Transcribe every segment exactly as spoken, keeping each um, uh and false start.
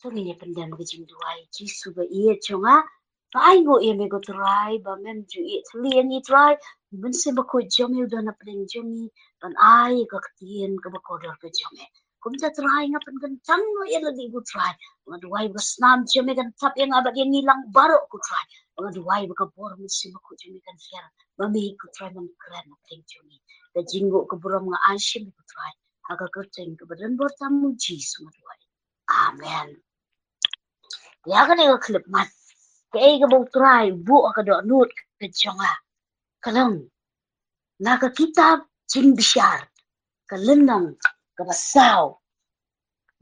To ngin ïa pyndem ka jingduwai. Jisu ba ïeit jong nga, ba ai nguh ïa me ko Trai, ba mem ju ïeit thylli ïa ngi Trai, Mynsiem Bakhuid jong me u don hapdeng jong ngi, ban ai ka ktien kaba kordor ka jong me. Kumta Trai nga pynkyntang noh ïa lade ko Trai, ba nga duwai ba ka snam jong me kan thap ïa nga bad ïa ngi lang baroh ko Trai, ba nga duwai ba ka bor Mynsiem Bakhuid jong me kan hiar, ba me ko Trai man kren hapdeng jong ngi. Ka jingnguh ka burom nga ai sha me ko Trai, ha ka kyrteng kaba don bor tam u Jisu nga duwai. Amen. Ïa kane ka khyllipmat, kaei kaba u Trai u buh ha ka dohnud ka jong nga, ka long na ka kitab Jingbishar, ka lynnong kaba saw,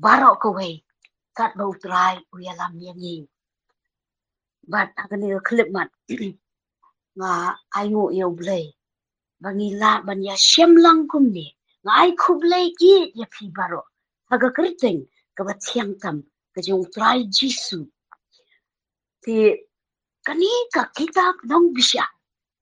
baroh kawei katba u Trai u ïalam ïa ngi. Bad ha kane ka khyllipmat nga ai nguh ïa u Blei ba ngi lah ban ïashem lang kumne. Nga ai khublei ïa phi baroh ha ka kyrteng kaba thiang tam ka jong u Trai Jisu. Te kane ka kitab Nongbishar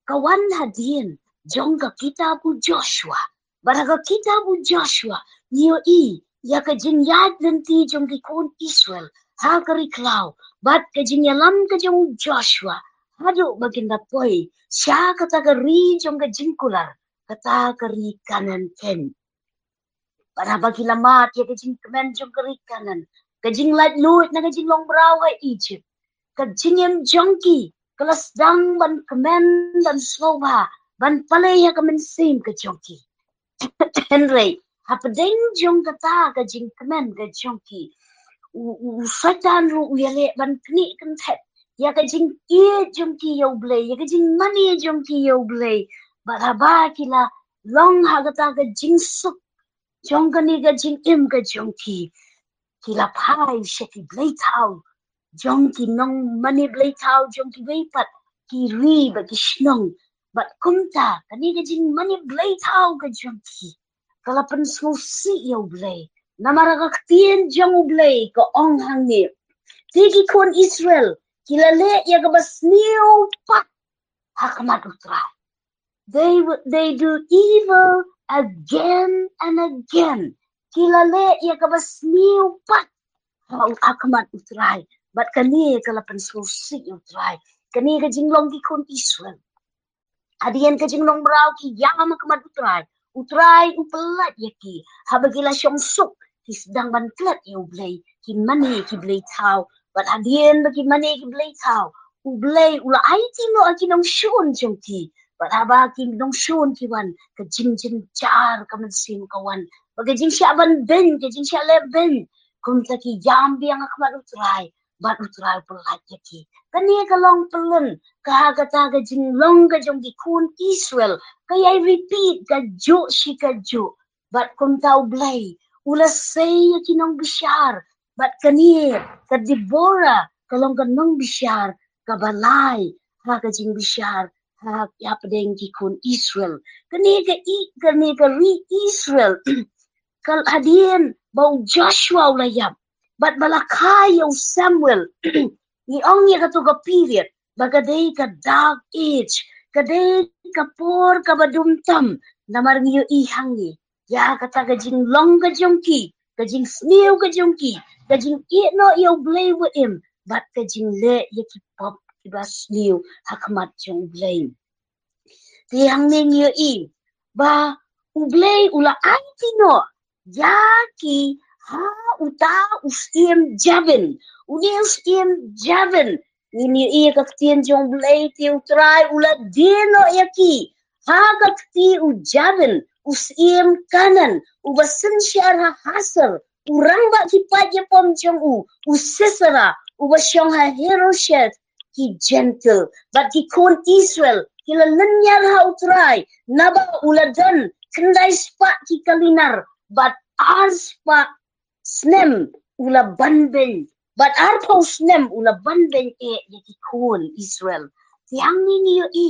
ka wan hadien jong ka kitab u Joshua. Bad ha ka kitab u Joshua ngi ïohi ïa ka jingïaid lynti jong ki khun Israel ha ka ri khlaw, bad ka jingïalam ka jong u Joshua haduh ba kin da poi sha kata ka ri jong ka jingkular, kata ka ri Kanaan keiñ. Bad haba ki la mad ïa ka jingkmen jong ka ri Kanaan, ka jinglaitluid na ka jinglong mraw ha Egypt, ka jingim jong ki ka la sdang ban kmen, ban sngewbha, ban pale ïa ka mynsiem ka jong ki. Hynrei hapdeng jong kata ka jingkmen ka jong ki, u, u, u Soitan ruh u ïaleh ban knieh kynthet ïa ka jingïeit jong ki ïa u Blei, ïa ka jingmane jong ki ïa u Blei. Bad haba ki la long ha kata ka jingsuk jong kane ka jingim ka jong ki, ki la phai sha ki blei thaw jong ki nongmane blei thaw jong kiwei pat ki ri bad ki shnong. Bad kumta kane ka jingmane blei thaw ka jong ki ka la pynsngewsih ïa u Blei. Namar ka ktien jong u Blei ka ong hangne, te ki khun Israel ki la leh ïa kaba sniew pat ha khmat u Trai. They, w- they do evil again and again. Ki la leh ïa kaba sniew pat ha u, ha khmat u Trai. Bad kane ka la pynsngewsih ïa u Trai. Kane ka jinglong ki khun Israel, hadien ka jinglong mraw ki ïam ha khmat u Trai, u Trai u pyllait ïa ki. Haba ki la shong suk, ki sdang ban klet ïa u Blei, ki mane ki blei thaw. Bad hadien ba ki mane ki blei thaw, u Blei u la aiti noh ïa ki nongshun jong ki. Bad haba ki nongshun ki wan, ka jingjynjar ka mynsiem ka wan, bad ka jingshah ban beiñ, ka jingshah leh beiñ. Kumta ki ïam biang ha khmat u Trai, bad u Trai u pyllait ïa ki. Kane ka long pyllun ka ha kata ka jinglong ka jong ki khun Israel, ka ïai repeat kajuh shi kajuh. Bad kumta u Blei u la sei ïa ki nongbishar. Bad kane ka Deborah ka long ka nongbishar kaba lai ha ka jingbishar ha, hapdeng ki khun Israel. Kane ka i, kane ka ri Israel, ka hadien ba u Joshua u la ïap bad ba la kha ïa u Samuel, ngi ong ïa kato ka period ba ka dei ka dark age, ka dei ka por kaba dum tam. Namar ngi ïohi hangne ïa kata ka jinglong ka jong ki, ka jingsniew ka jong ki, ka jingïehnoh ïa u Blei ba im, bad ka jingleh ïa ki pop kiba sniew ha khmat jong u Blei. Te hangne ngi ïohi ba u Blei u la aiti noh ïa ki ha uta u syiem Jabin. Une u syiem Jabin, ngin ïohi ïa ka ktien jong u Blei, te u Trai u la die noh ïa ki ha ka kti u Jabin, u syiem Kanaan, uba synshar ha Hasor, u rangbah ki paid ïapom jong u, u Sisera, uba shong ha Harosheth, ki Jentil. Bad ki khun Israel ki la lynñiar ha u Trai, naba u la don khyndai spah ki kali nar bad ar spah snem u la ban beiñ, bad arphew snem u la ban beiñ eh ïa ki khun Israel. Te hangne ngi ïohi,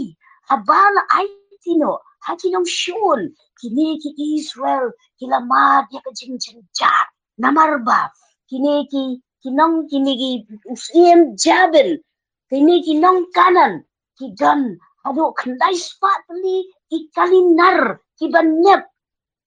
haba la aiti noh ha ki nongshun, kine ki Israel ki la mad ïa ka jingjynjar. Namar ba kine ki, ki nong, kine ki u syiem Jabin, kine ki nong Kanaan, ki don haduh khyndai spah tylli ki kali nar kiba nep,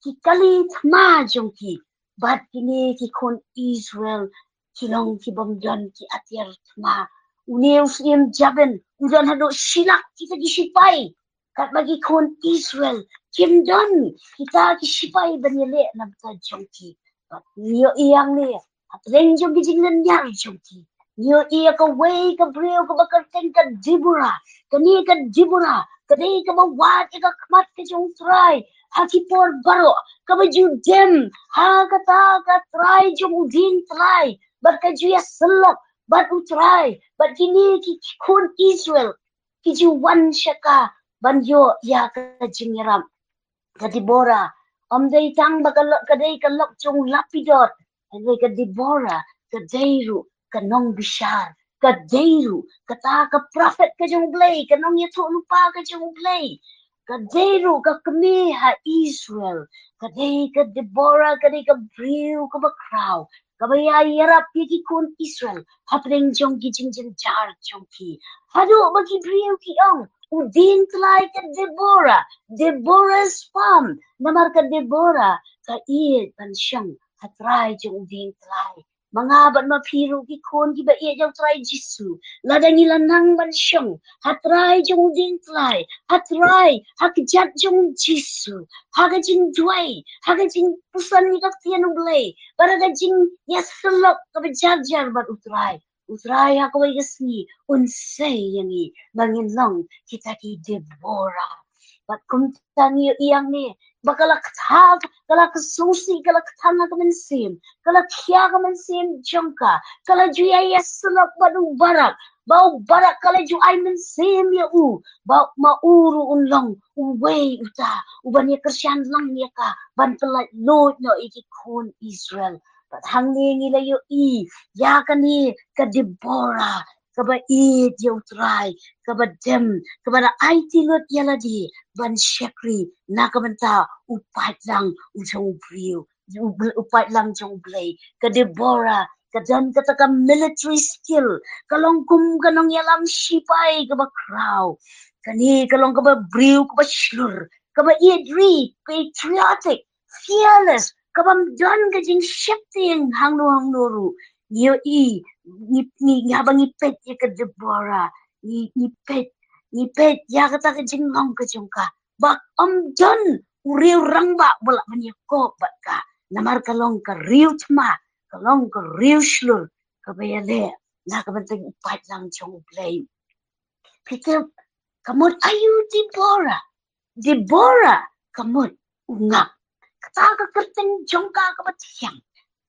ki kali thma jong ki. Bad kine ki khun Israel ki long ki bym don ki atiar thma. Une u syiem Jabin u don haduh shilak kita ki sipai. Katba ki khun Israel kim don kita ki sipai ban ïaleh na bynta jong ki. Bad ngi ïohi hangne hapdeng jong ki jinglynñiar jong ki, ngi ïohi ïa kawei ka briew kaba kyrteng ka Deborah. Kane ka Deborah ka dei kaba wad ïa ka khmat ka jong U Trai ha ki por baroh, kaba ju dem ha kata ka trai jong u dieng trai bad ka ju ïasyllok bad U Trai bad kine ki khun Israel ki ju wan sha ka ban ïoh ïa ka jingïarap. Ka Deborah ym dei tang ba ka lok, ka dei ka lok jong lapidot, hynrei ka Deborah ka dei ruh ka nongbishar, ka dei ruh kata ka prophet ka jong U Blei, ka nongïathuhlypa ka jong U Blei. Ka dei ruh ka kmie ha Israel. Ka dei ka Deborah, ka dei ka briew kaba khraw, kaba ïa ïarap ïa ki khun Israel hapdeng jong ki jingjynjar jong ki. Haduh ba ki briew ki ong, u dieng trai ka Deborah, Deborah's farm. Namar ka Deborah ka ïeit ban shong ha trai jong u dieng trai. Ma nga bad ma phi ruh ki khun kiba ïeit ïa U Trai Jisu, lada ngi la nang ban shong ha trai jong u dieng trai, ha trai, ha kjat jong Jisu, ha ka jingduwai, ha ka jingpuson ïa ka ktien U Blei, bad ha ka jingïasyllok kaba jar jar bad U Trai, U Trai ha kawei ka sngi un sei ïa ngi ba ngin long kita ki Deborah. Bad kumta ngi ïohi hangne ba ka la kthang, ka la ksusi, ka la kthang ha ka mynsiem, ka la khia ka mynsiem jong ka, ka la ju ïa ïasyllok bad u Barak, ba u Barak ka la ju ai mynsiem ïa u, ba ma u ruh un long uwei uta uban ïa kyrshan lang ïa ka ban pyllait luid noh ïa ki khun Israel. Bad hangne ngi la ïohi ïa kane ka Deborah kaba ïeit ïa U Trai, kaba dem, kaba la aiti lut ïa lade ban shakri na ka bynta u paidlang u jong u briew, u, u paidlang jong U Blei. Ka Deborah ka don kata ka military skill, ka long kum ka nongïalam sipai kaba khraw. Kane ka long kaba briew kaba shlur, kaba ïeit ri, patriotic, fearless, kabym don ka jingsheptieng hangno hangno ruh. Ngi ïohi, ngi, ngi, ngi haba ngi peit ïa ka Deborah, ngi, ngi peit, ngi peit ïa kata ka jinglong ka jong ka, ba ym don u riew rangbah ba lah ban ïakop bad ka. Namar ka long ka riew thma, ka long ka riew shlur, kaba ïaleh na ka bynta u paidlang jong U Blei. Phi tip, ka mut aïu Deborah? Deborah ka mut u ngap. Kata ka kyrteng jong ka kaba thiang.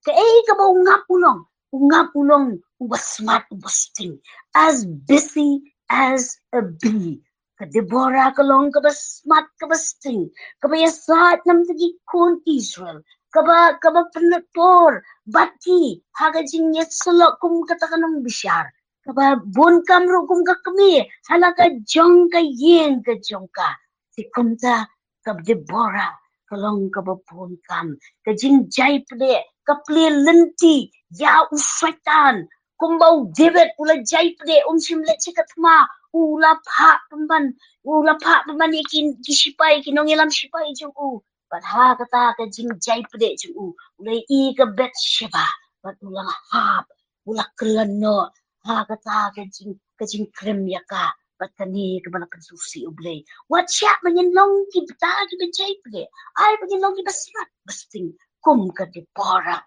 Kaei kaba u ngap u long? U ngap u long uba smat uba sting, as busy as a bee. Ka Deborah ka long kaba smat kaba sting, kaba ïasaid na bynta ki khun Israel, kaba, kaba pynlut por bad ki ha ka jingïasyllok kum kata ka nongbishar, kaba bun kam ruh kum ka kmie ha la ka jong ka ïing ka jong ka. Te kumta ka Deborah ka long kaba bun kam, ka jingjai pdeh ka plie lynti ïa u Soitan. Kumba u David u la jai pdeh, um shym leit sha ka thma, u la phah pynban, u la phah pynban ïa ki, ki sipai, ki nongïalam sipai jong u. Bad ha kata ka jingjai pdeh jong u, u la ïohi ka Bathsheba, bad u la hap, u la kyllon noh ha kata ka jing, ka jingkrim ïa ka. Bad kane kaba la pynsngewsih U Blei. Wat shah ba ngin long ki bynta kiba jai pdeh, ai ba ngin long kiba smat ba sting kum ka Deborah.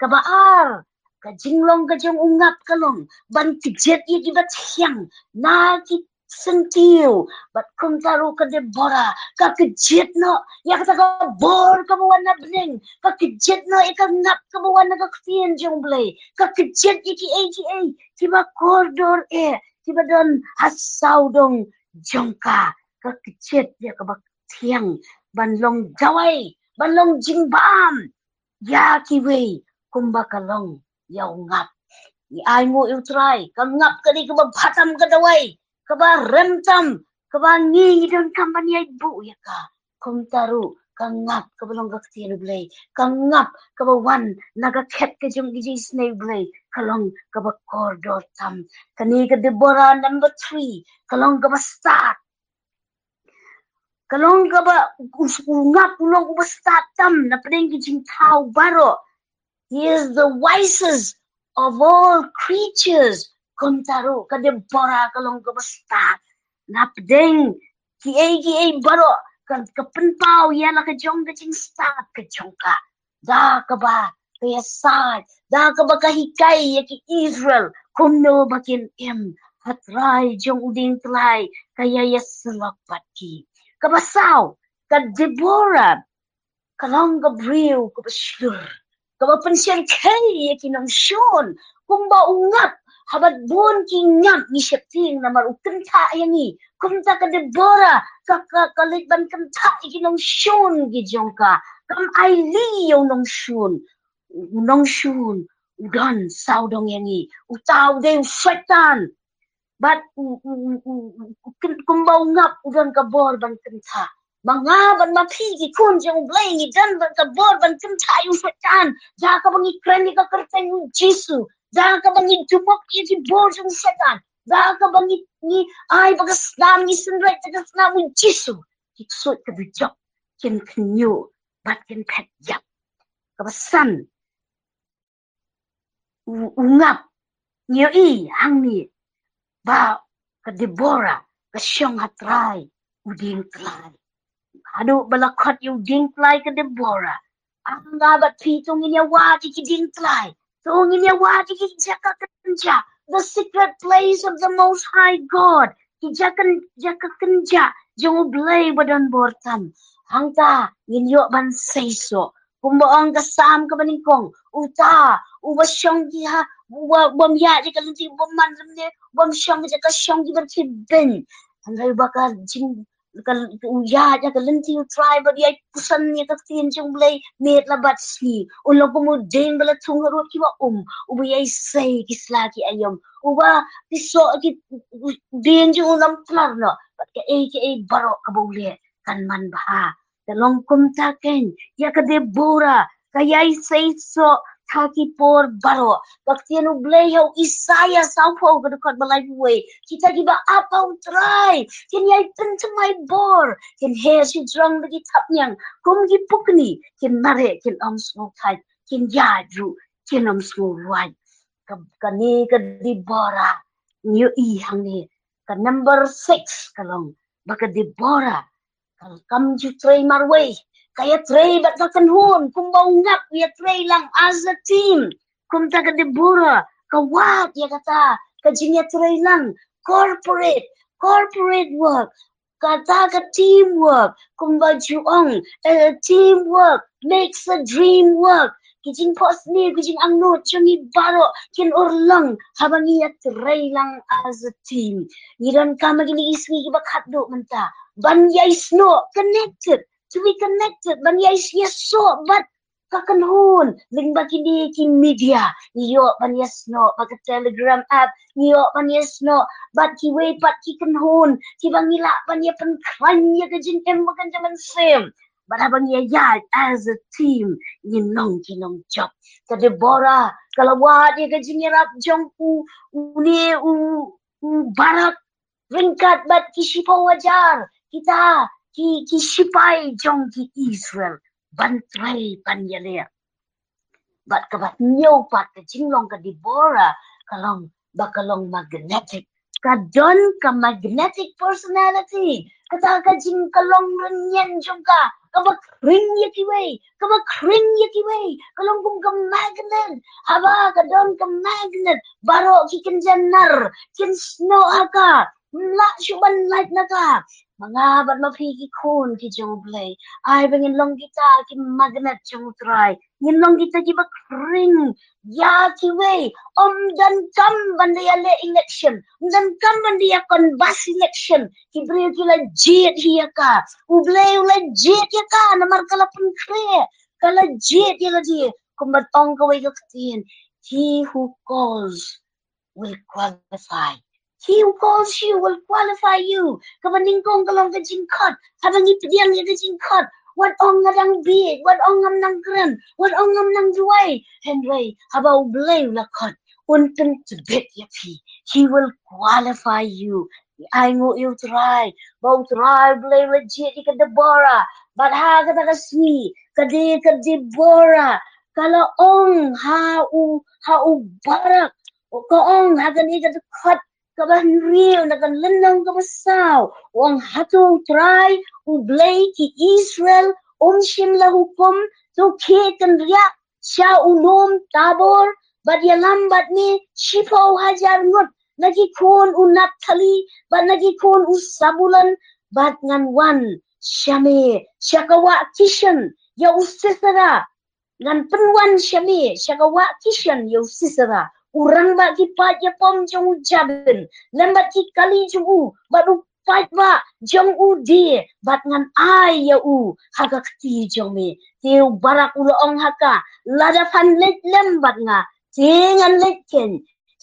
Kaba ar, ka jinglong ka jong u ngap ka long ban kjit ïa kiba thiang na ki syntiew. Bad kumta ruh ka Deborah ka kjit noh ïa kata ka bor kaba wan na bneng, ka kjit noh ïa ka ngap kaba wan na ka ktien jong U Blei, ka kjit ïa kiei kiei kiba kordor eh kiba don ha sawdong jong ka. Ka kjit ïa kaba thiang ban long dawai, ban long jingbam ïa kiwei kumba ka long ïa u ngap. Ngi ainguh ïa U Trai, ka ngap ka dei kaba bha tam ka dawai, kaba rem tam, kaba ngi ngi donkam ban ïai buh ïa ka. Kumta ruh ka ngap kaba long ka ktien U Blei, ka ngap kaba wan na ka khet ka jong ki jingisynei U Blei, ka long kaba kordor tam. Kane ka Deborah number three ka long kaba stad. Ka long kaba u, u ngap u long uba stad tam na pdeng ki jingthaw baroh. He is the wisest of all creatures. Kumta ruh ka Deborah ka long kaba stad. Napdeng kiei kiei baroh ka, ka pynpaw ïa la ka jong ka jingstad ka jong ka. Da kaba ka ïasaid, da kaba ka hikai ïa ki Israel kumno ba kin im ha trai jong u diengtlai, ka ïa ïasyllok bad ki. Kaba saw, ka Deborah ka long ka briew kaba shlur, kaba pynshyrkhei ïa ki nongshun. Kumba u ngap, haba bun ki ngap ngi sheptieng namar u kynthah ïa ngi. Kumta ka Deborah ka, ka, ka leit ban kynthah ïa ki nongshun ki jong ka. Kam ailad ïa u nongshun. U nongshun u don sawdong ïa ngi. Uta u dei u Soitan. Bad u, u, u, u, u, u kyn-, kumba u ngap u don ka bor ban kynthah. Ma nga bad ma phi ki khun jong U Blei ngi don bad ka bor ban kynthah ïa u Soitan. Da kaba ngi kren ïa ka kyrteng U Jisu. Da kaba ngi dumok ïa ki bor jong u Soitan. Da kaba ngi, ngi ai ba ka snam, ngi synreit da ka snam U Jisu. Ki ksuid ka dujok kin khynñiuh bad kin phet ïap. Kaba san, u, u ngap, ngi ïohi hangne ba ka Deborah ka shong ha trai u diengtlai. Haduh ba la khot ïa u diengtlai ka Deborah. Nga bad phi to ngin ïa wad ïa ki diengtlai, to ngin ïa wad ïa ki jaka kynjah, the secret place of the Most High God. Ki jaka, jaka kynjah jong U Blei ba don bor tam. Hangta ngin ïoh ban seisoh. Kumba ong ka Salm kaba nyngkong, uta uba shong ki ha, uba, uba ïaid ïa ka lynti u bymman lymne, uba shong ïa ka shong ki byrkhim beiñ. Hynrei ba ka jing, ka, u ïaid ïa ka lynti U Trai bad ïai puson ïa ka ktien jong U Blei miet la bad sngi. U long kum u dieng ba la thung harud kiba um, uba ïai sei ki sla ki aïom, uba ki soh ki dieng jong u ym tlor noh. Bad kaei kaei baroh kaba u leh kan man bha. Te long kumta kein ïa ka Deborah, ka ïai seisoh ha ki por baroh. Ka ktien U Blei ha u Isaïah sawphew ka dkhot ba laiphew wei, kita kiba ap ha U Trai kin ïai pynthymmai bor, kin her shajrong da ki thapniang kum ki pukni, kin mareh kin ym sngewthait, kin ïaid ruh kin ym sngewrwait. Ka, kane ka Deborah ngi ïohi hangne. Ka number six ka long ba ka Deborah ka kam ju trei marwei, ka ïa trei bad ka kynhun, kumba u ngap u ïa trei lang as a team. Kumta ka Deborah ka wad ïa kata ka jingïatrei lang, corporate, corporate work. Kata ka teamwork, kumba ju ong, eh, teamwork makes the dream work. Ki jingphohsniew, ki jingangnud jong ngi baroh kin urlong haba ngi ïatrei lang as a team. Ngi donkam ha kine ki sngi kiba khatduh mynta ban ïai snoh, connected, to be connected, ban ïai, ïasoh bad ka kynhun lyngba kine ki media. Ngi ïoh ban ïasnoh bad ka Telegram app, ngi ïoh ban ïasnoh bad kiwei pat ki kynhun kiba ngi lah ban ïa pynkhlaiñ ïa ka jingim ba kan jam mynsiem. Bad haba ngi ïa ïaid as a team, ngin long ki nongjop. Ka Deborah ka la wad ïa ka jingïarap jong u, une u, u Barak ryngkat bad ki shiphew hajar kita ki, ki shipai jong ki Israel ban trei ban ïaleh. Bad kaba hynñiew pat ka jinglong ka Deborah ka long ba ka long magnetic. Ka don ka magnetic personality. Kata ka jing, ka long rynïeng jong ka kaba khring ïa kiwei, kaba khring ïa kiwei. Ka long kum ka magnet. Haba ka don ka magnet, baroh ki kynja nar kin snoh ha ka, ym lah shuh ban lait na ka. Ma nga bad ma phi ki khun ki jong U Blei, ai ba ngin long kita ki magnet jong U Trai. Ngin long kita kiba khring ïa kiwei. Ym donkam ban da ïaleh election, ym donkam ban da ïa canvass election. Ki briew ki la jied hi ïa ka. U Blei u la jied ïa ka namar ka la pynkhreh, ka la jied ïa lade. Kumba ong kawei ka ktien, he who calls will qualify. He who calls you will qualify you. Kaba nyngkong ka long ka jingkhot. Haba ngi pdiang ïa ka jingkhot, wat ong nga dang bieit, wat ong ngam nang kren, wat ong ngam nang duwai. Hynrei haba U Blei u la khot, un pyntbit ïa phi. He will qualify you. Ai nguh ïa U Trai ba U Trai U Blei u la jied ïa ka Deborah. Bad ha kata ka sngi ka dei ka Deborah ka la ong ha u, ha u Barak, ka ong ha kane ka dkhot kaba hynriew na ka lynnong kaba saw, u ong, hato U Trai U Blei ki Israel um shym la hukum, to khie kynriah sha u lum Tabor, bad ïalam bad me shiphew hajar ngut na ki khun u Naphtali bad na ki khun u Sabulon, bad ngan wan sha me sha ka wah Kishon ïa u Sisera, ngan pynwan sha me sha ka wah Kishon ïa u Sisera, u rangbah ki paid ïapom jong u Jabin, lem bad ki kali jong u, bad u paidbah jong u die, bad ngan ai ïa u ha ka kti jong me. Te u Barak u la ong ha ka, lada phan leit lem bad nga, te ngan leit keiñ.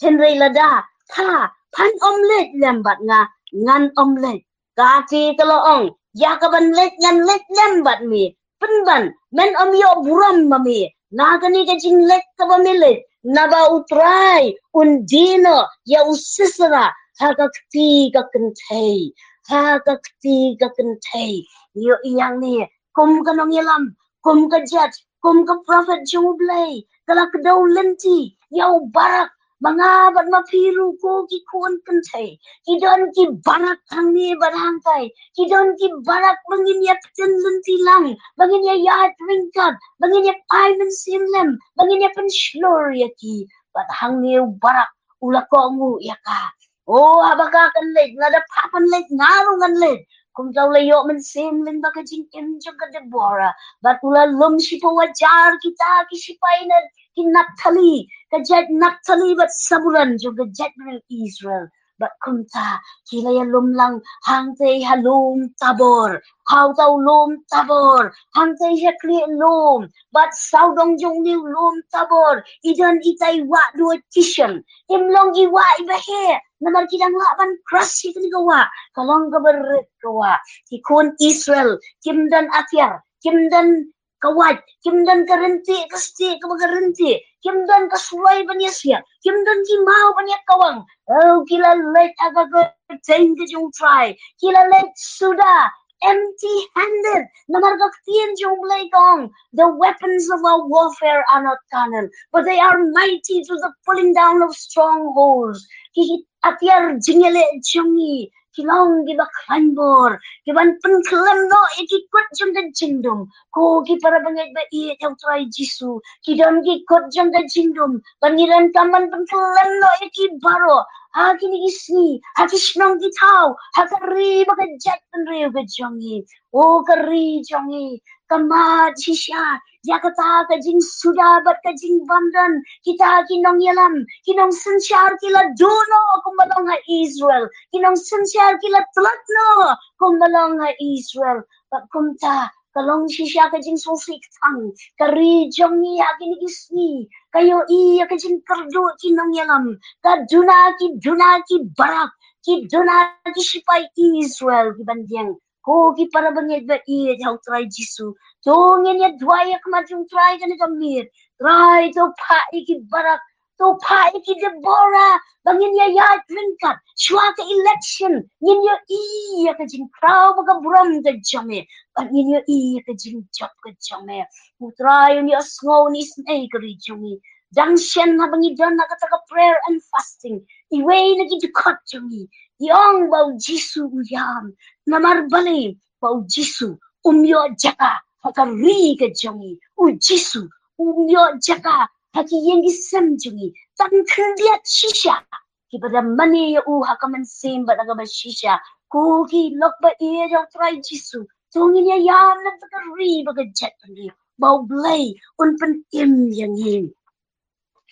Hynrei lada pha, phan ym leit lem bad nga, ngan ym leit. Ka te ka la ong, ïa kaban leit ngan leit lem bad me, pynban men ym ïoh burom ma me na kane ka jingleit kaba me leit, naba U Trai un die noh ïa u Sisera ha ka kti ka kynthei, ha ka kti ka kynthei. Ïoh ïa ngi kum ka nongïalam, kum ka judge, kum ka prophet jong U Blei, ka la kdew lynti ïa u Barak, ma nga bad ma phi ruh ko ki khun kynthei, ki don ki Barak hangne bad hangtai, ki don ki Barak ba ngin ïa pynlynti lang, ba ngin ïa ïaid ryngkat, ba ngin ïa ai mynsiem lem, ba ngin ïa pynshlur ïa ki. Bad hangne u Barak u la kohnguh ïa ka. O, haba ka kan leit, lada pha phan leit, nga ruh ngan leit. Kumta u la ïoh mynsiem lyngba ka jingim jong ka Deborah. Bad u la lum shiphew hajar kita ki sipai na ki Naphtali, ka jait Naphtali bad Sabulon jong ka jaitbynriew Israel. Bad kumta ki la ïalum lang hangtei ha lum Tabor, ha uta u lum Tabor, hangtei ha khlieh lum, bad sawdong jong une u lum Tabor i don itai i wah duh Kishon. Im long i wah iba heh, namar ki dang lah ban cross ïa kane ka wah, ka long kaba rit ka wah. Ki khun Israel kim don atiar, kim don ka wait, kim don ka ryntieh ka stieh kaba ka ryntieh, kim don ka suloi ban ïasiah, kim don ki maw ban ïakawang. Oh, ki la leit ha ka kyrteng ka jong U Trai, ki la leit suda empty handed. Namar ka ktien jong U Blei ka ong, the weapons of our warfare are not carnal, but they are mighty to the pulling down of strongholds. Ki atiar jingïaleh jong ngi ki long kiba khlaiñ bor, kiban pynkhlem noh ïa ki kut jong ka jingdum. Ko ki para bangeit ba ïeit ha U Trai Jisu, ki don ki kut jong ka jingdum, ban ngi donkam ban pynkhlem noh ïa ki baroh ha kine ki sngi, ha ki shnong ki thaw, ha ka ri bad ka jaitbynriew ka jong ngi. O ka ri jong ngi, ka mad shisha ïa kata ka jingsuda bad ka jingbymdon. Kita ki nongïalam, ki nongsynshar ki la duh noh kumba long ha Israel, ki nongsynshar ki la tlot noh kumba long ha Israel. Bad kumta ka long shisha ka jingsngewsih tang. Ka ri jong ngi ha kine ki sngi ka ïohi ïa ka jingkyrduh ki nongïalam. Ka duna ki duna ki barak, ki duna ki sipai Israel kiban dieng. Ko ki para bangeit ba ïeit ha U Trai Jisu, to ngin ïa duwai ïa khmat jong U Trai kane ka miet. Trai, to phah ïa ki barak, to phah ïa ki Deborah ba ngin ïa ïaid ryngkat shuwa ka election, ngin ïohi ïa ka jingkhraw bad ka burom ka jong me, bad ngin ïohi ïa ka jingjop ka jong me. U Trai un ïohsngew ne isynei ka ri jong ngi. Dang shen haba ngi don ha kata ka prayer and fasting, iwei na ki dkhot jong ngi i ong ba U Jisu u ïam. Namar balei? Ba U Jisu um ïoh jaka ha ka ri ka jong ngi. U Jisu um ïoh jaka ha ki ïing ki sem jong ngi. Tang khyndiat shisha kiba da mane ïa u ha ka mynsiem bad ha kaba shisha. Ko ki lok ba ïeit ha U Trai Jisu, to ngin ïa ïam na ka ri bad ka jaitbynriew, ba U Blei un pynim ïa ngi.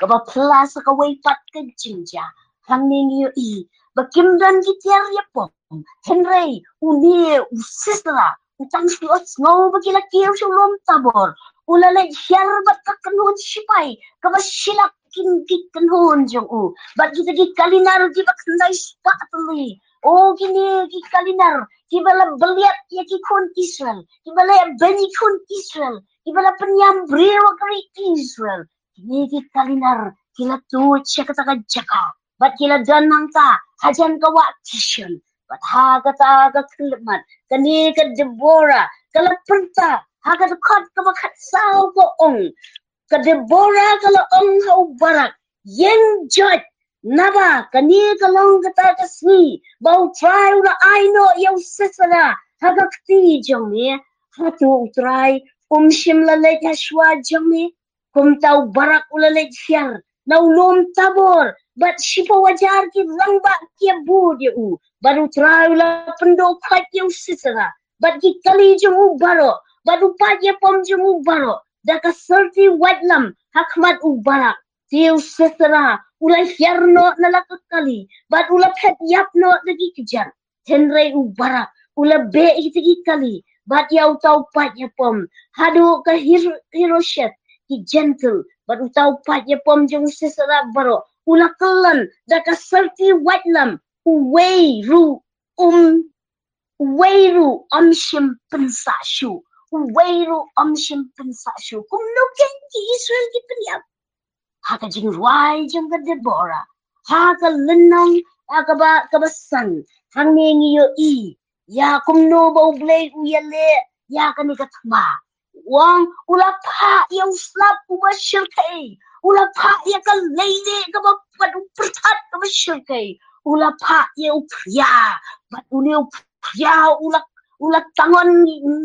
Kaba phylla sa kawei pat ka jingjia, hangne ngi ïohi ba kim don ki tiar ïapom, hynrei une u Sisera u tang shu ïohsngew ba ki la kiew sha u lum Tabor, u la leit hiar bad ka kynhun sipai kaba shilak, ki kynhun jong u, bad kita ki kalinar kiba khyndai spah tylli. O, kine ki kalinar kiba la beliat ïa ki khun Israel, kiba la beiñ ïa ki khun Israel, kiba la pynïam briew ha ka ri Israel. Kine ki kalinar ki la tuid sha kata ka jaka bad ki la don hangta hajan ka wah Kishon. Bad ha kata ka khyllipmat kane ka Deborah ka la pyrta ha ka dkhot kaba khatsaw, ka ong, Ka Deborah ka la ong ha u Barak, ïeng joit, naba kane ka long kata ka sngi ba U Trai u la ai noh ïa u Sisera ha ka kti jong me. Hato U Trai um shym la leit ha shuwa jong me? Kumta u Barak u la leit hiar na u lum Tabor bad shiphew hajar ki rangbah ki ïabud ïa u, bad U Trai u la pynduh khoit ïa u Sisera bad ki kali jong u baroh bad u paid ïapom jong u baroh da ka syrti waitlam ha khmat u Barak. Te u Sisera u la hiar noh na la ka kali bad u la phet ïap noh da ki kjat. Hynrei u Barak u la beh ïa kita ki kali bad ïa uta u paid ïapom haduh ka Hir-, Harosheth ki Jentil, bad uta u paid ïapom jong u Sisera baroh u la kyllon da ka syrti waitlam. Uwei ruh um, uwei ruh um shym pynsah shuh. Uwei ruh um shym pynsah shuh. Kumno kein ki Israel ki pynïap? Ha ka jingrwai jong ka Deborah, ha ka lynnong, ha kaba, kaba san, hangne ngi ïohi ïa kumno ba U Blei u ïaleh ïa kane ka thma. U ong u la phah ïa u slap uba shyrkhei, u la phah ïa ka leilieh kaba pat, u pyrthat kaba shyrkhei, u la phah ïa u phria, bad une u phria u la, u la tangon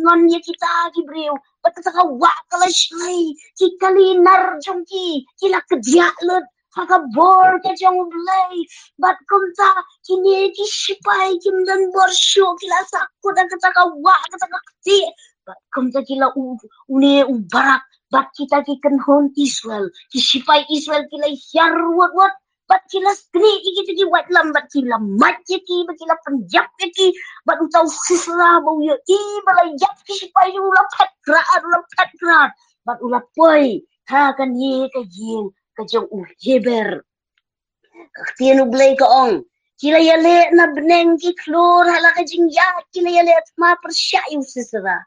ngon ïa kita ki briew, bad kata ka wah ka la shlei, ki kali nar jong ki ki la kdiah lut ha ka bor ka jong U Blei. Bad kumta kine ki shipai kim don bor shuh, ki la sahkut ha kata ka wah, kata ka kti. Bad kumta ki la u-, une u Barak bad kita ki kynhun Israel, ki shipai Israel ki la hiar wut wut bad ki la snieh ïa kita ki waitlam bad ki la mait ïa ki bad ki la pynïap ïa ki. Bad uta u Sisera ba u ïohi ba la ïap ki shipai jong u, u la phet krad, u la phet krad bad u la poi ha kane ka ïing ka jong u Heber. Ka ktien U Blei ka ong, ki la ïaleh na bneng ki khlur ha la ka jingïaid, ki la ïaleh thma pyrshah ïa u Sisera.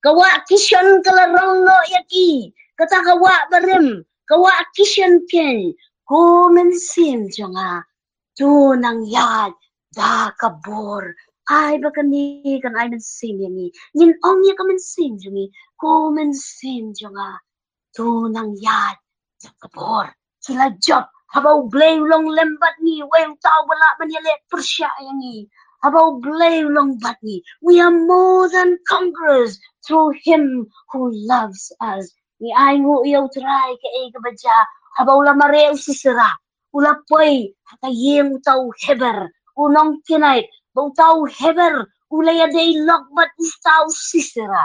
Ka wah Kishon ka la rong noh ïa ki, kata ka wah barim, ka wah Kishon kein, ko mynsiem jong nga, to nang ïaid da ka bor. Ai ba kane kan ai mynsiem ïa ngi. Ngin ong ïa ka mynsiem jong ngi, ko mynsiem jong nga, to nang ïaid da ka bor. Ki la jop haba U Blei u long lem bad ngi, wei uta uba lah ban ïaleh pyrshah ïa ngi. Haba U Blei u long bad ngi, we are more than conquerors through him who loves us. Ngi ainguh ïa U Trai kaei kaba jia haba u la mareh u Sisera, u la poi ha ka ïing uta u Heber, u nong Kenait, ba uta u Heber u la ïadei lok bad uta u Sisera.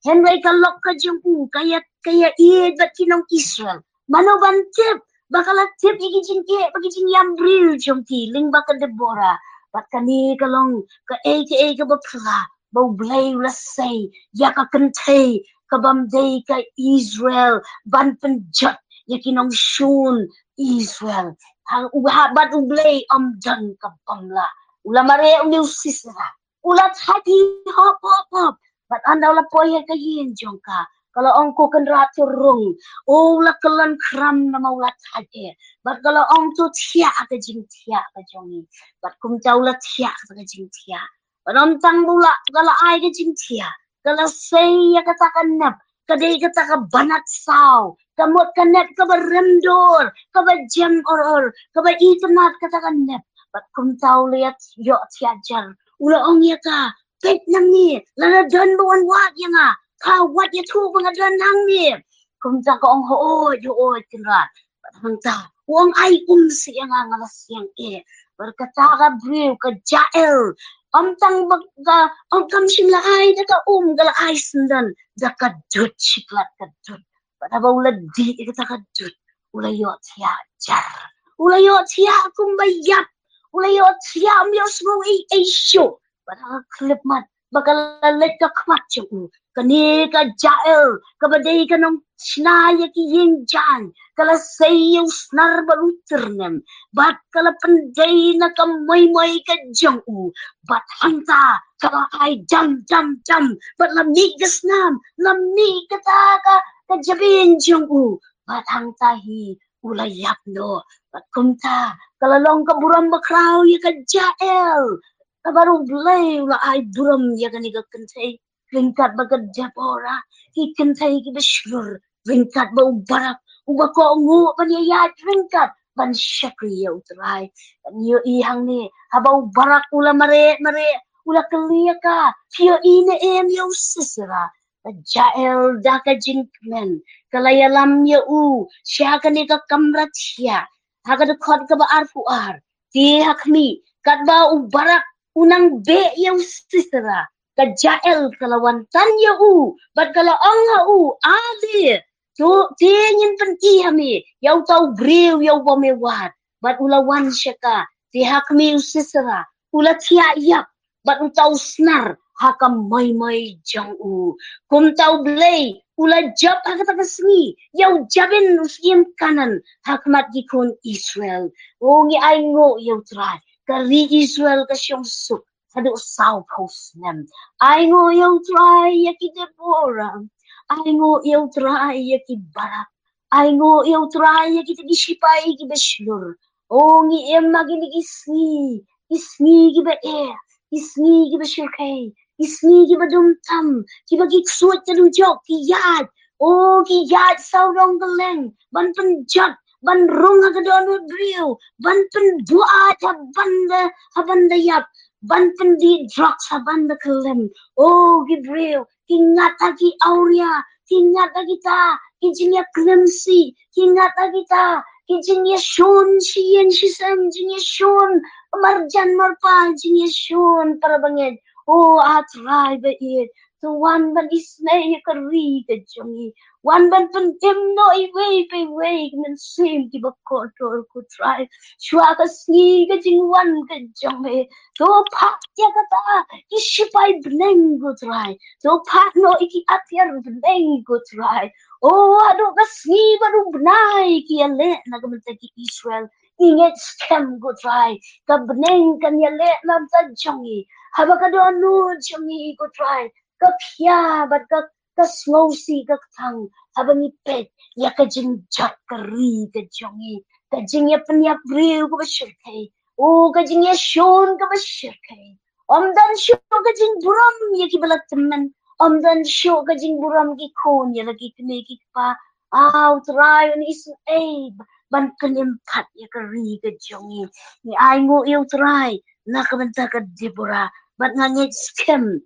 Hynrei ka lok ka jong u ka ïa, ka ïaieit bad ki nong Israel. Mano ban tip ba ka la tip ïa ki jingeh bad ki jingïam briew jong ki lyngba ka Deborah. Bad kane ka long kaei kaei kaba phylla ba U Blei u la sei ïa ka kynthei kabym dei ka Israel ban pynjot ïa ki nongshun Israel. Ha, u ha, bad U Blei um don ka bym lah. U la mareh une u Sisera, u la thait hi hop hop hop. Bad ynda u la poi ha ka ïing jong ka, ka la ong, ko Kynrad, to rung. U la kyllon khram namar u la thait eh. Bad ka la ong, to thiah ka jingthiah ka jong ngi. Bad kumta u la thiah ka jingthiah. Bad ym tang ba u la, ka la ai ka jingthiah, ka la sei ïa kata ka nep, ka dei kata ka banat saw, ka mut ka nep kaba rem dur, kaba jem or or, kaba itynnad kata ka nep. Bad kumta u la ïohthiah jar, u la ong ïa ka, peit nangne, lada don ba wan wad ïa nga, ka wad ïathuh ba nga don hangne. Kumta ka ong, hooid, hooid Kynrad. Bad hangta u ong, ai um seh ïa nga, nga la siang eh. Bad kata ka briew ka Jael, ym tang ba ka, ym, kam shym la ai da ka um, ka la ai syndon da ka dud, shiklat ka dud. Bad haba u la dih ïa kata ka dud, u la ïohthiah jar, u la ïohthiah kumba ïap, u la ïohthiah, um ïohsngew ei ei shuh. Bad ha ka khyllipmat ba ka la leit ka khmat jong u, kane ka Jael kaba dei ka nongshna ïa ki ïing jaiñ, ka la sei ïa u snar bad u tyrnem, bad ka la pyndei na ka moi moi ka jong u. Bad hangta ka la ai dam dam dam, bad la mih ka snam, la mih kata ka, ka jabieng jong u. Bad hangta hi u la ïap noh. Bad kumta ka la long ka burom bakhraw ïa ka Jael. Namar U Blei u la ai burom ïa kane ka kynthei ryngkat bad ka Deborah, ki kynthei kiba shlur, ryngkat bad u Barak, uba kohnguh ban ïaid ryngkat ban shakri ïa U Trai. Ngi ïohi hangne, haba u Barak u la mareh mareh, u la kylli ïa ka, phi ïohi ne em ïa u Sisera? Ka Jael da ka jingkmen ka la ïalam ïa u sha kane ka kamra thiah. Ha ka dkhot kaba arphew ar, te ha khmih, katba u Barak u nang beh ïa u Sisera, ka Jael ka la wan tan ïa u bad ka la ong ha u, ade, to te ngin pyni ha me ïa uta u briew ïa uba me wad. Bad u la wan sha ka, te ha khmih u Sisera u la thiah ïap bad uta u snar ha ka moi moi jong u. Kumta U Blei u la jop ha kata ka sngi ïa u Jabin u syiem Kanaan ha khmat ki khun Israel. O, ngi ainguh ïa U Trai, ka ri Israel ka shong suk haduh sawphew snem. Ainguh ïa U Trai ïa ki Deborah. Ainguh ïa U Trai ïa ki Barak. Ainguh ïa U Trai ïa kita ki shipai kiba shlur. O, ngi im ha kine ki sngi, ki sngi kiba eh, ki sngi kiba shyrkhei, ki sngi kiba dum tam, kiba ki ksuid ka dujok ki ïaid. O, ki ïaid sawdong kylleng ban pynjot, ban rung ha ka dohnud briew, ban pynduwai ha ban da, ha ban da ïap, ban pyndih drugs ha ban da khyllem. O, ki briew ki ngat ha ki awria, ki ngat ha kita ki jingïakhlem sih, ki ngat ha kita ki jingïashun shi ïing shi sem, jingïashun marjan marpa, jingïashun para bangeit. O, A Trai ba ïeit, to wan ban isynei ïa ka ri ka jong ngi. Wan ban pynim noh iwei pa iwei ki mynsiem kiba kordor, ko Trai. Shuwa ka sngi ka jingwan ka jong me, to phah ïa kata ki shipai bneng, ko Trai. To phah noh ïa ki atiar bneng, ko Trai. O, haduh ka sngi bad u bnai ki ïaleh na ka bynta ki Israel. Ngi ngeit skhem, ko Trai, ka bneng kan ïaleh na ka bynta jong ngi. Haba ka dohnud jong ngi, ko Trai, ka khia bad ka, ka sngewsih ka kthang haba ngi peit ïa ka jingjot ka ri ka jong ngi, ka jingïapynïap briew kaba shyrkhei. O, ka jingïashun kaba shyrkhei. Ym don shuh ka jingburom ïa kiba la tymmen. Ym don shuh ka jingburom ki khun ïa la ki kmie ki kpa. A, U Trai, un isynei ban pynim pat ïa ka ri ka jong ngi. Ngi ainguh ïa U Trai na ka bynta ka Deborah, bad nga ngeit skhem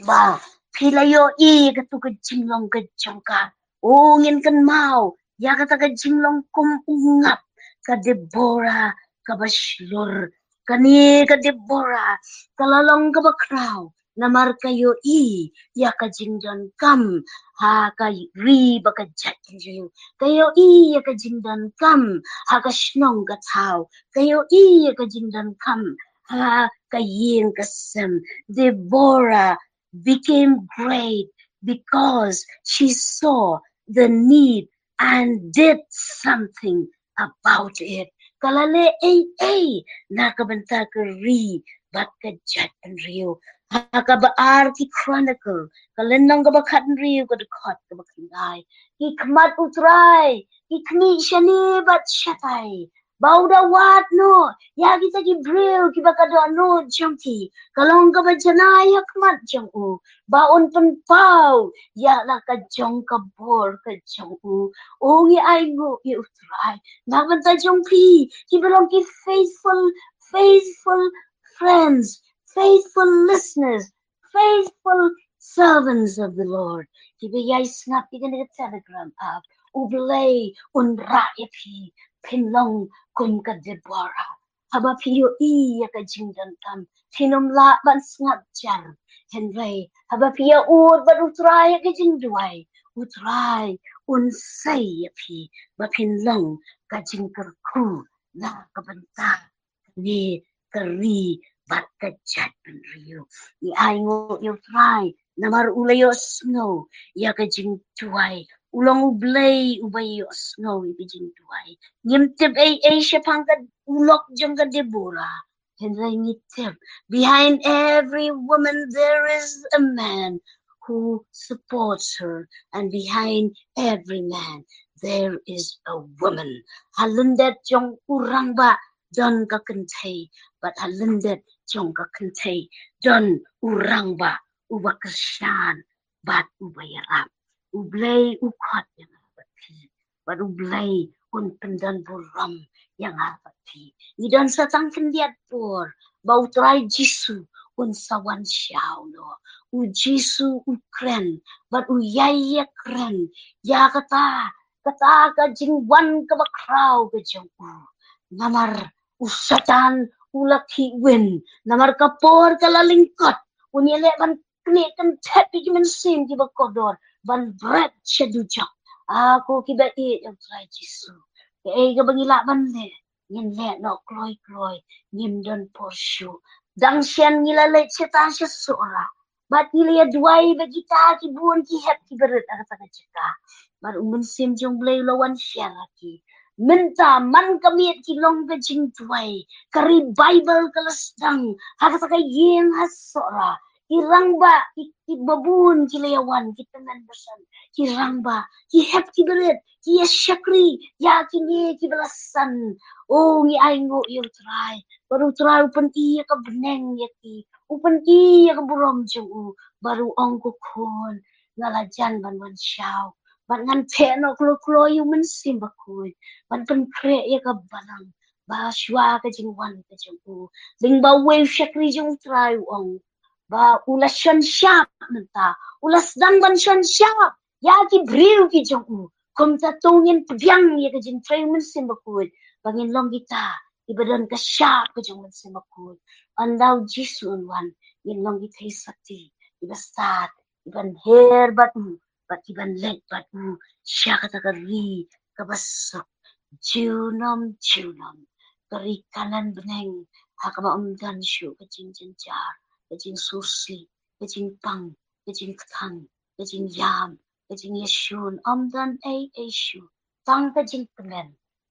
ba phi la ïohi ïa katu ka jinglong ka jong ka. O, ngin kynmaw ïa kata ka jinglong kum u ngap, ka Deborah kaba shlur. Kane ka Deborah ka la long kaba khraw namar ka ïohi ïa ka jingdonkam ha ka ri bad ka jaitbynriew. Ka ïohi ïa ka jingdonkam ha ka shnong ka thaw. Ka ïohi ïa ka jingdonkam ha ka ïing ka sem. Deborah became great because she saw the need and did something about it. Ka la leh ei ei na ka bynta ka ri bad ka jaitbynriew. Ha kaba ar ki Chronicle, ka lynnong kaba khathynriew, ka dkhot kaba khyndai. Ki khmat U Trai ki khmih shane bad shatai ba u da wad noh ïa kita ki briew kiba ka dohnud jong ki ka long kaba janai ha khmat jong u, ba un pynpaw ïa la ka jong ka bor ka jong u. O, ngi ainguh ïa U Trai na ka bynta jong phi kiba long ki faithful, faithful friends, faithful listeners, faithful servants of the Lord kiba ïai sngap ïa kane ka Telegram app. U Blei un rah ïa phi, phin long kum ka Deborah. Haba phi ïohi ïa ka jingdonkam, phin ym lah ban sngap jar. Hynrei haba phi ïa ud bad U Trai ha ka jingduwai, U Trai un sei ïa phi ba phin long ka jingkyrkhu na ka bynta kane ka ri bad ka jaitbynriew. Ngi ainguh ïa U Trai namar u la ïohsngew ïa ka jingduwai. U long U Blei uba ïohsngew ïa ka jingduwai. Ngim tip ei ei shaphang ka, u lok jong ka Deborah. Hynrei ngi tip, behind every woman there is a man who supports her, and behind every man there is a woman. Ha lyndet jong u rangbah don ka kynthei, bad ha lyndet jong ka kynthei don u rangbah uba kyrshan bad uba ïarap. U Blei u khot ïa nga bad phi bad U Blei un pyndon burom ïa nga bad phi. Ngi don sa tang khyndiat por ba U Trai Jisu un sa wan shaw noh. U Jisu u kren bad u ïai ïakren ïa kata, kata ka jingwan kaba khraw ka jong u. Namar u Satan u la khih win, namar ka por ka la lyngkot. Un ïaleh ban knieh kynthet ïa ki mynsiem kiba kordor ban bret sha dujok. A ko kiba ïeit ïa U Trai Jisu, kaei kaba ngi lah ban leh? Ngin leh noh kloi kloi, ngim don por shuh. Dang shen ngi la leit shata sha Sohra bad ngi la ïa duwai bad kita ki bun ki hep kiba rit ha kata ka jaka. Bad U Mynsiem jong U Blei u la wan hiar ha ki. Mynta man ka miet ki long ka jingduwai, ka revival ka la sdang ha kata ka ïing ha Sohra. Ki rangbah ki, kiba bun ki la ïa wan, ki tymmen basan, ki rangbah, ki hep kiba rit, ki ïa shakri ïa kine kiba la san. O, ngi ainguh ïa U Trai, bad U Trai u pyni ïa ka bneng ïa ki, u pyni ïa ka burom jong u, bad u ong, ko khun, nga la jan ban wan shaw, bad ngan theh noh kloi kloi ïa U Mynsiem Bakhuid ban pynkhreh ïa ka balang ba shuwa ka jingwan ka jong u. Lyngba uwei u shakri jong U Trai u ong ba u la shon shap mynta, u la sdang ban shon shap ïa ki briew ki jong u. Kumta to ngin pdiang ïa ka jingtrei U Mynsiem Bakhuid ba ngin long kita kiba don ka shap ka jong U Mynsiem Bakhuid. Ynda U Jisu un wan, ngin long kita ki sakhi kiba stad, kiban her bad u, bad kiban leit bad u sha kata ka ri kaba suk. Junom junom ka ri Kanaan bneng, ha kaba ym don shuh ka jingjynjar, ka jingsursih, ka jingpang, ka jingkthang, ka jingïam, ka jingïashun, ym don ei ei shuh, tang ka jingkmen.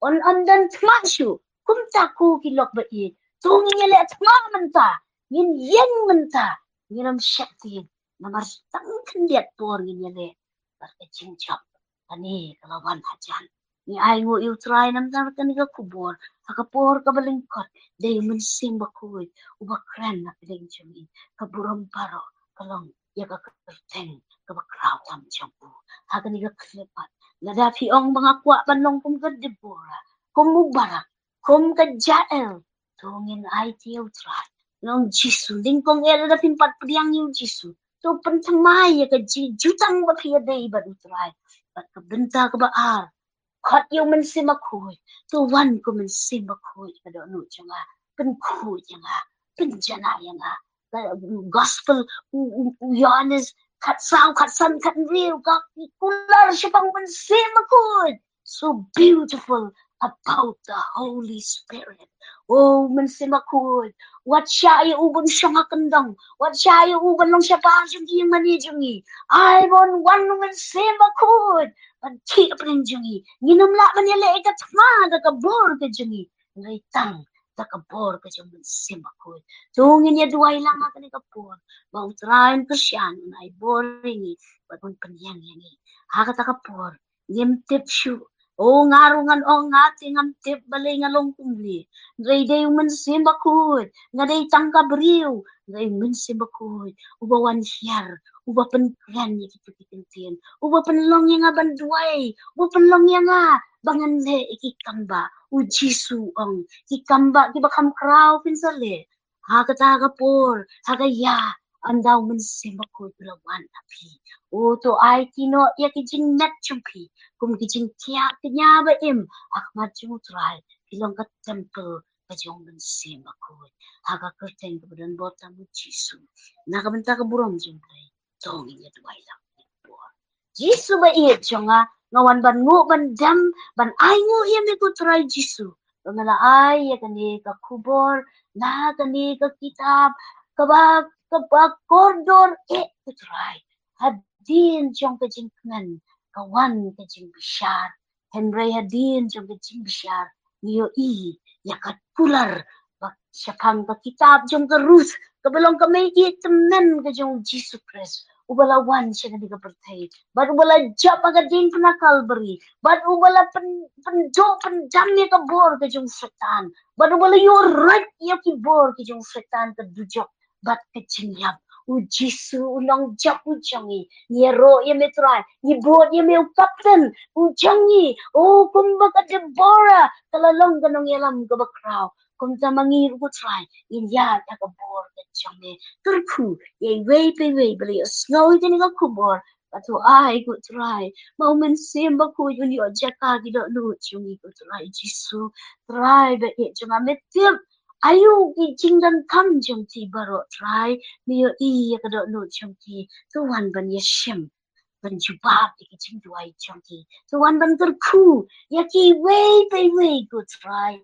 Ym, ym don thma shuh. Kumta ko ki lok ba ïeit, to ngin ïaleh thma mynta, ngin ïeng mynta, ngin ym sheptieng, namar tang khyndiat por ngin ïaleh bad ka jingjop. Kane ka la wan hajan. Ngi ainguh ïa U Trai namar kane ka khubor, ha ka por kaba lyngkot, dei U Mynsiem Bakhuid uba kren na pdeng jong ngi. Ka burom baroh ka long ïa ka kyrteng kaba khraw tam jong u. Ha kane ka khyllipmat, lada phi ong ba nga kwah ban long kum ka Deborah, kum u Barak, kum ka Jael, to ngin aiti ïa U Trai. Long Jisu, nyngkong eh lada phim pat pdiang ïa U Jisu, to pynthymmai ïa ka ji-, jutang ba phi ïadei bad U Trai. Bad ka bynta kaba ar, khot ïa U Mynsiem Bakhuid. To wan ko Mynsiem Bakhuid, ka dohnud jong nga, pynkhuid ïa nga, pynjanai ïa nga. Ka gospel u, u, u Ïohannes khatsaw, khatsan, khathynriew, ka kular shaphang U Mynsiem Bakhuid. So beautiful about the Holy Spirit. O Mynsiem Bakhuid, wat shah ïa u ban shong ha kyndong, wat shah ïa u ban long shabar jong ki ïingmane jong ngi. Ai ba un wan U Mynsiem Bakhuid ban khih hapdeng jong ngi. Ngin ym lah ban ïaleh ïa ka thma da ka bor ka jong ngi, hynrei tang da ka bor ka jong U Mynsiem Bakhuid. To ngin ïa duwai lang ha kane ka por ba U Trai un kyrshan, un ai bor ïa ngi bad un pynïeng ïa ngi. Ha kata ka por ngim tip shuh. O nga ruh ngan ong, nga te ngam tip balei nga long kumne. Hynrei dei U Mynsiem Bakhuid, nga dei tang ka briew, hynrei U Mynsiem Bakhuid uba wan hiar, uba pynkren ïa kito ki kyntien, uba pynlong ïa nga ban duwai, uba pynlong ïa nga ba ngan leh ïa ki kam ba U Jisu u ong, ki kam ba kiba kham khraw phin sa leh. Ha kata ka por, ha ka ïa, ynda U Mynsiem Bakhuid u la wan ha phi, u to aiti noh ïa ki jingmet jong phi kum ki jingthiah kñia ba im ha khmat jong U Trai. Phi long ka temple ka jong U Mynsiem Bakhuid. Ha ka kyrteng kaba don bor tam U Jisu, na ka bynta ka burom jong U Blei, to ngin ïa duwai lang. Jisu ba ïeit jong nga, nga wan ban nguh ban dem, ban ainguh ïa me ko Trai Jisu, ba me la ai ïa kane ka khubor na kane ka kitab kaba, kaba kordor, eh ko Trai. Hadien jong ka jingkmen ka wan ka jingbishar, hynrei hadien jong ka jingbishar ngi ïohi ïa ka kular ba shaphang ka kitab jong ka Ruth, kaba long ka mei ïeit tymmen ka jong U Jisu Khrist, uba la wan sha kane ka pyrthei, bad uba la jop ha ka diengphna Kalbari, bad uba la pyn-, pynduh pyndam ïa ka bor ka jong u Soitan, bad uba la ïuhroit ïa ki bor ki jong u Soitan, ka dujok bad ka jingïap. U Jisu u nongjop u jong ngi. Ngi ïaroh ïa me Trai. Ngi bud ïa me u Kapten u jong ngi. O kumba ka Deborah ka la long ka nongïalam kaba khraw, kumta ma ngi ruh ko Trai ngin ïaid ha ka bor ka jong me. Kyrkhu ïa iwei pa iwei ba la ïohsngew ïa kane ka khubor. Ka duwai ko Trai ba u Mynsiem Bakhuid un ïoh jaka ki dohnud jong ngi ko Trai Jisu. Trai ba ïeit jong nga, me tip aïu ki jingdonkam jong ki baroh Trai. Me ïohi ïa ka dohnud jong ki. To wan ban ïashem, ban jubab ïa ki jingduwai jong ki. To wan ban kyrkhu ïa ki iwei pa iwei ko Trai.